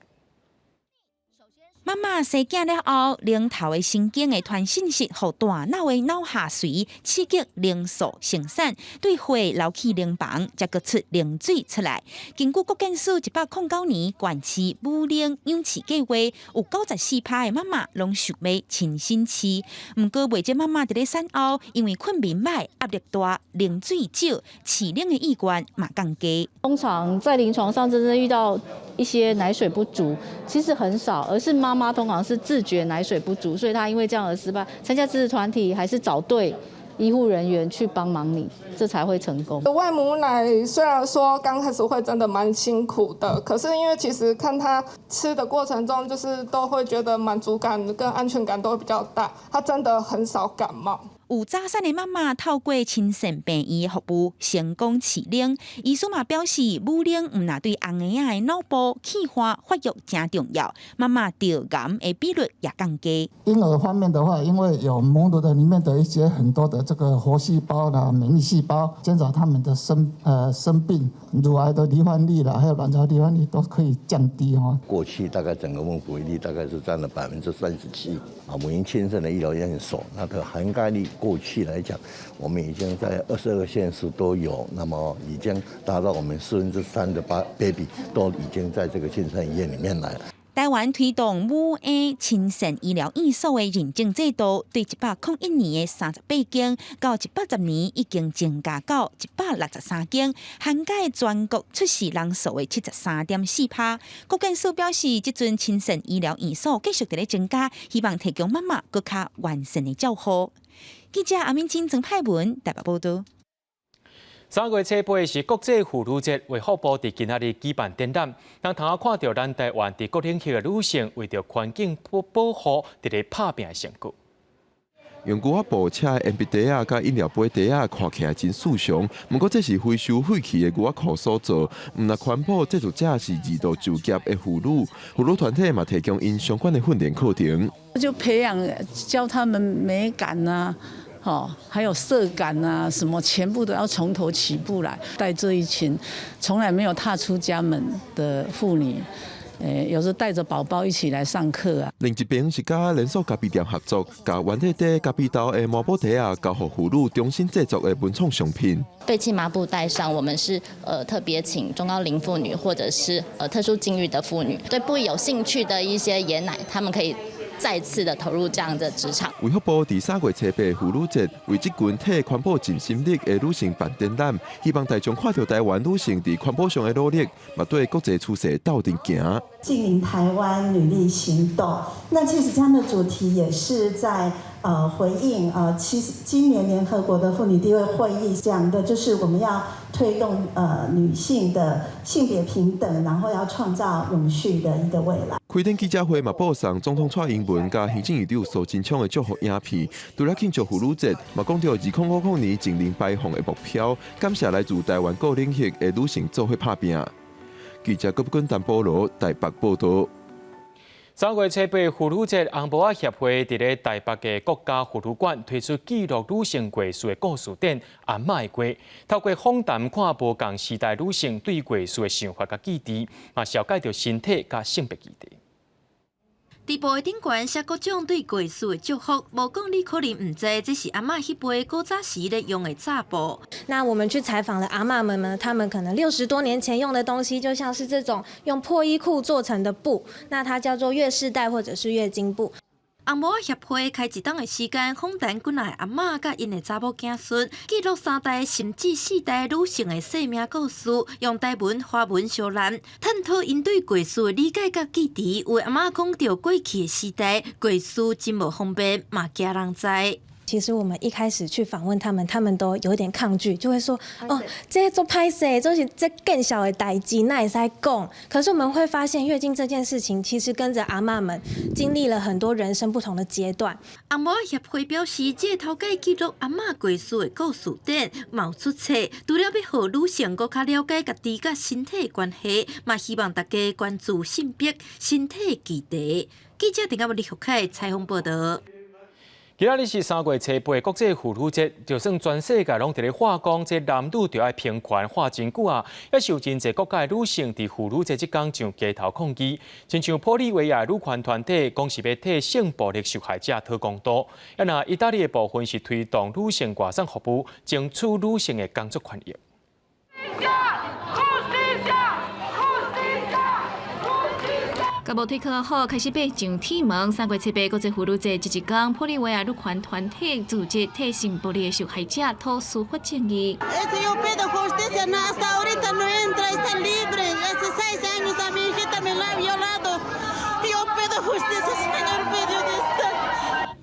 媽媽生囝了後，奶頭的神經會傳信息予大腦的腦下垂，刺激奶素生產，對血流去奶房，才閣出奶水出來。根據國健署109年管飼母奶養飼計劃，有94%的媽媽攏想欲親身飼。毋過，袂少媽媽佇咧產後，因為睏眠䆀、壓力大、奶水少，飼奶的意願嘛降低。通常在臨床上真正遇到一些奶水不足，其實很少，而是媽媽通常是自覺奶水不足，所以她因為這樣而失敗。參加支持團體還是找對醫護人員去幫忙你，這才會成功。餵母奶雖然說剛開始會真的蠻辛苦的，可是因為其實看他吃的過程中，就是都會覺得滿足感跟安全感都會比較大。他真的很少感冒。有早產的媽媽透過親善病院的服務成功飼奶，醫師嘛表示，母奶毋但對嬰兒的腦部器官發育誠重要，媽媽得癌的比率也降低。嬰兒方面的話，因為有母乳的裡面的一些很多的這個活細胞啦、免疫細胞，減少他們的生病、乳癌的罹患率啦，還有卵巢罹患率都可以降低哈。過去大概整個母嬰比例大概是佔了37%啊，母嬰親善的醫療院所，那個涵蓋率過去來講，我們已經在22個縣市都有，那麼已經達到我們3/4的 baby 都已經在這個親善醫院裡面來了。台灣推動母嬰親善醫療院所的認證制度，對101年的38間，到110年已經增加到163間，涵蓋全國出世人數的73.4%。國健署表示，這陣親善醫療院所繼續佇咧增加，希望提供媽媽閣較完善的照護。記者阿敏金、曾派文台北報道。 3月初8是國際婦女節，衛福部佇今仔日舉辦展覽，通通看著咱台灣佇各領域的女性為著環境保護佇咧拍拚的成果。用牛仔布車的鉛筆袋仔佮飲料杯袋仔，看起來真時尚。毋過這是回收廢棄的牛仔褲所做，毋但環保，製作者是二度就業的婦女。婦女團體嘛提供𪜶相關的訓練課程，就培養教他們美感啊。哦，還有色感啊，什麼全部都要從頭起步來帶這一群從來沒有踏出家門的婦女，有時候帶着寶寶一起來上課啊。另一邊是佮連鎖咖啡店合作，共原底底咖啡豆的麻布袋仔交予婦女重新製作的文創商品。廢棄麻布袋上，我們是特別請中高齡婦女或者是特殊境遇的婦女，對布藝有興趣的一些爺奶，他們可以再次的投入這樣的職場。衛福部佇3月初8婦女節，為這群替環保盡心力的女性辦展覽，希望大眾看著台灣女性佇環保上的努力，嘛對國際趨勢鬥陣行。淨零台灣女力行動，那其實這樣的主題也是在回應其實今年聯合國的婦女地位會議講的，就是我們要推動女性的性別平等，然後要創造永續的一個未來。開展記者會嘛，播送總統蔡英文佮行政院長蘇貞昌的祝福影片。除了慶祝婦女節，嘛講著2050年淨零排放的目標，感謝來自台灣各領域的女性做伙拍拚。記者郭君陳保羅台北報道。3月初8婦女節，紅帽仔協會佇咧台北的國家婦女館推出記錄女性藝術的故事展《阿嬤的歌》，透過訪談看無仝時代女性對藝術的想法佮記憶，嘛紹介著身體佮性別議題。佇布的頂懸寫各種對藝術的祝福，無講你可能毋知，這是阿嬤彼輩古早時咧用的紮布。那我們去採訪了阿嬤們呢，他們可能60多年前用的東西，就像是這種用破衣褲做成的布，那它叫做月事帶或者是月經布。紅帽仔協會開一冬的時間訪談幾若個阿嬤佮𪜶的查某囝孫，記錄三代甚至四代女性的生命故事，用台文、華文相糝，探討𪜶對過去的理解佮記憶。有的阿嬤講著過去的時代，過事真無方便，嘛驚人知。其實我們一開始去訪問他們，他們都有點抗拒，就會說：哦，這足歹勢，這是這見笑的代誌，哪會使講？可是我們會發現，月經這件事情其實跟着阿嬤們經歷了很多人生不同的階段。紅帽仔協會表示，這個頭擺記錄阿嬤過去的故事典，嘛有出冊，除了欲予女性閣較了解家己佮身體的關係，嘛希望大家關注性別、身體議題。記者鄭嘉文、李福凱採訪報導。今仔日是3月初8國際婦女節，就算全世界攏佇咧喊講，這男女著愛平權，喊真久啊，猶是有真濟國家的女性佇婦女節這工上街頭抗議。親像玻利維亞女權團體講是欲替性暴力受害者討公道，啊若意大利的部分是推動女性外送服務，爭取女性的工作權益。佮無推課好，開始爬上鐵門。3月7日國際婦女節，這一工，玻利維亞女權團體組織替性暴力的受害者討司法正義。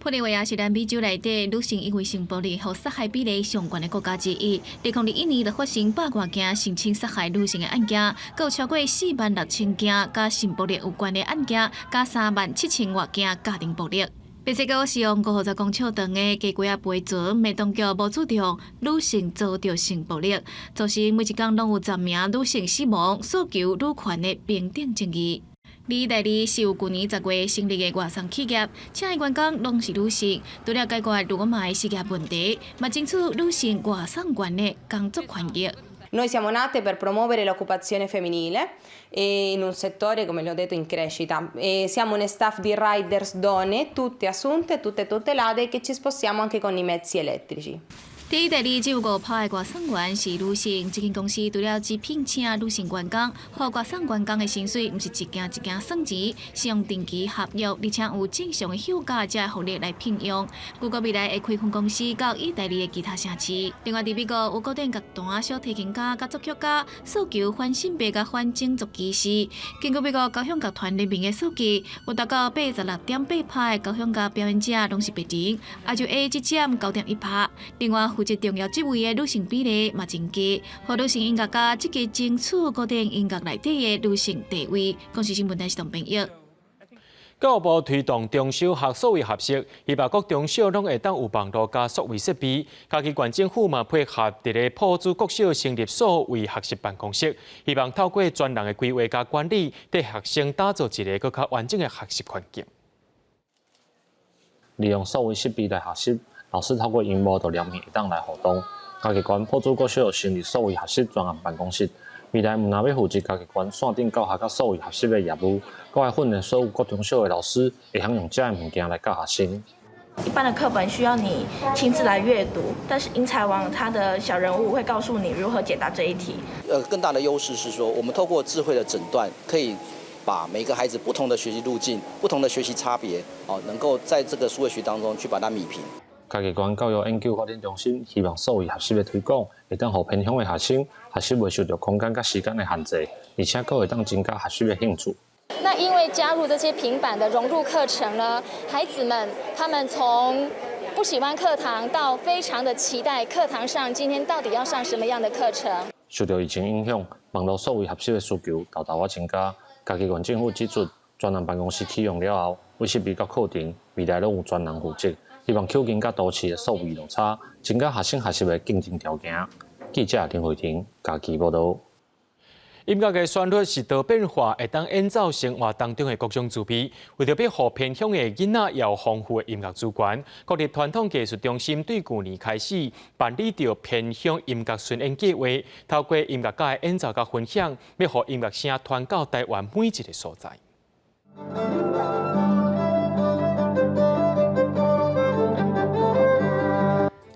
玻利維亞是南美洲內底女性因為性暴力予殺害比例上懸的國家之一。2021年就發生百外件性侵殺害女性的案件，閣有超過4萬6千件佮性暴力有關的案件，佮3萬7千外件家庭暴力。墨西哥是用50公尺長的雞胿仔飛船，罵當局無注重女性遭著性暴力，造成每一工攏有10名女性死亡，訴求女權的平等正義。意大利是由舊年10月成立的外送企業，請的員工攏是女性，除了解決羅馬的失業問題，嘛爭取女性外送員的工作權益。 Noi siamo nate per promuovere l'occupazione femminile in un settore, come le ho detto, in crescita. E siamo un staff di riders donne, tutte assunte, tutte tutelate, che ci spostiamo anche con i mezzi elettrici. 佇意大利只有5%的外送員是女性。這間公司除了只聘請女性員工，予外送員工的薪水毋是一件一件算錢，是用定期合約，而且有正常的休假才會予你來聘用。據講未來會開分公司到意大利的其他城市。另外，佇美國有古典樂團小提琴家佮作曲家訴求反性別佮反種族歧視。根據美國交響樂團聯盟的數據，有達到86.8%的交響樂表演者攏是白人，亞洲裔只佔9.1%。另外，負責重要職位的女性比例嘛真低，予女性音樂家積極爭取古典音樂內底的女性地位。公視新聞台是董編譯。教育部推動中小學數位學習，希望各中小攏會當有網路佮數位設備。嘉義縣政府嘛配合佇咧朴子國小成立數位學習辦公室，希望透過專人的規劃佮管理，替學生打造一個閣較完整的學習環境。利用數位設備來學習。老師透過螢幕就兩面會當來互動。嘉義縣朴子國小成立數位學習專案辦公室，未來毋但欲負責嘉義縣線頂教學佮數位學習的業務，閣愛訓練所有國中小的老師會曉用這个物件來教學生。一般的課本需要你親自來閱讀，但是英才王他的小人物會告訴你如何解答這一題。更大的優勢是說，我們透過智慧的診斷，可以把每個孩子不同的學習路徑、不同的學習差別，哦，能夠在這個數位學當中去把它弭平。嘉義縣教育研究發展中心希望數位學習的推廣，會當予偏鄉的學生學習袂受著空間佮時間的限制，而且閣會當增加學習的興趣。那因為加入這些平板的融入課程呢，孩子們他們從不喜歡課堂到非常的期待課堂上今天到底要上什麼樣的課程。受著疫情影響，網路數位學習的需求沓沓仔增加。嘉義縣政府指出，專案辦公室啟用了後，為設備佮課程，未來攏有專人負責。希望扣緊佮都市的數位落差，增加學生學習的競爭條件。記者林慧婷嘉義報導。音樂的旋律是多變化，會當演奏生活當中的各種滋味。為著欲予偏鄉的囡仔有豐富的音樂資源，國立傳統藝術中心對舊年開始辦理著偏鄉音樂巡演計劃，透過音樂家的演奏佮分享，欲予音樂聲傳到台灣每一個所在。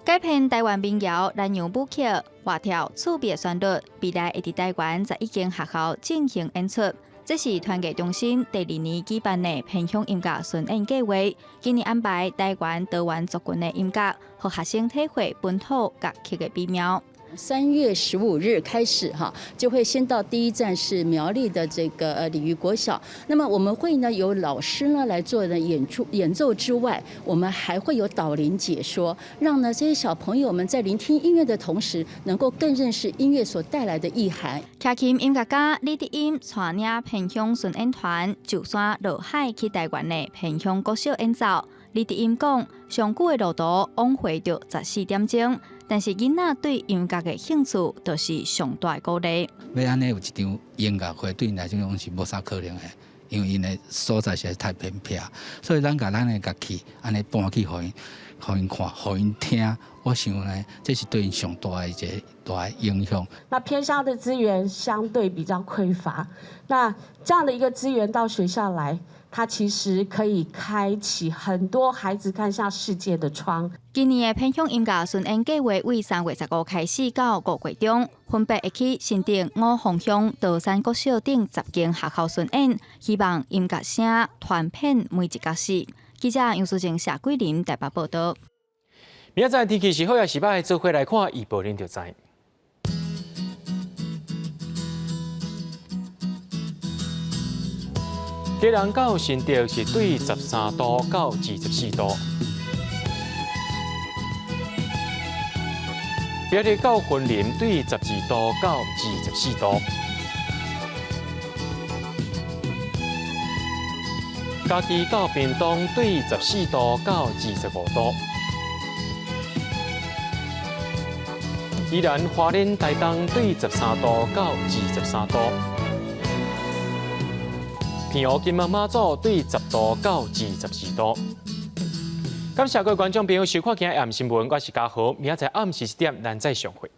改編台灣民謠、南洋舞曲、活跳、趣味的旋律，未來會佇台灣11間學校進行演出。這是團藝中心第二年舉辦的偏鄉音樂巡演計劃，今年安排台灣多元族群的音樂，予學生體會本土樂曲的美妙。 3月15日開始哈，就會先到第一站是苗栗的這個鯉魚國小。那麼我們會呢有老師呢來做的演出演奏之外，我們還會有導聆解說，讓呢這些小朋友們在聆聽音樂的同時，能夠更認識音樂所帶來的意涵。徛琴音樂家李德英帶領偏鄉巡演團，就山落海去台灣的偏鄉國小演奏。李德英講，上久的路途往回著14點鐘。但是囡仔對音樂的興趣，就是上大的鼓勵。欲按呢有一場音樂會，對𪜶來講是無啥可能的，因為𪜶的所在實在太偏僻，所以咱共咱的樂器按呢搬去予𪜶，予𪜶看，予𪜶聽，我想呢，這是對𪜶上大的一個大的影響。那偏鄉的資源相對比較匱乏，那這樣的一個資源到學校來，它其實可以開啟很多孩子看向世界的窗。今年的偏鄉音樂巡演計劃為3月15開始到5月中，分別會去新竹五峰鄉桃山國小等10間學校巡演，希望音樂聲傳遍每一角室。記者楊淑靜、謝桂林台北報道。明仔載天氣是好抑是䆀，做伙來看預報，恁就知。基隆到新竹是對13度到24度，苗栗到雲林對12度到24度，嘉義到屏東對14度到25度，宜蘭花蓮台東對13度到23度。澎湖金門馬祖對10度到22度。感謝各位觀眾朋友收看今日暗新聞，我是嘉豪，明仔載暗時7點，咱再相會。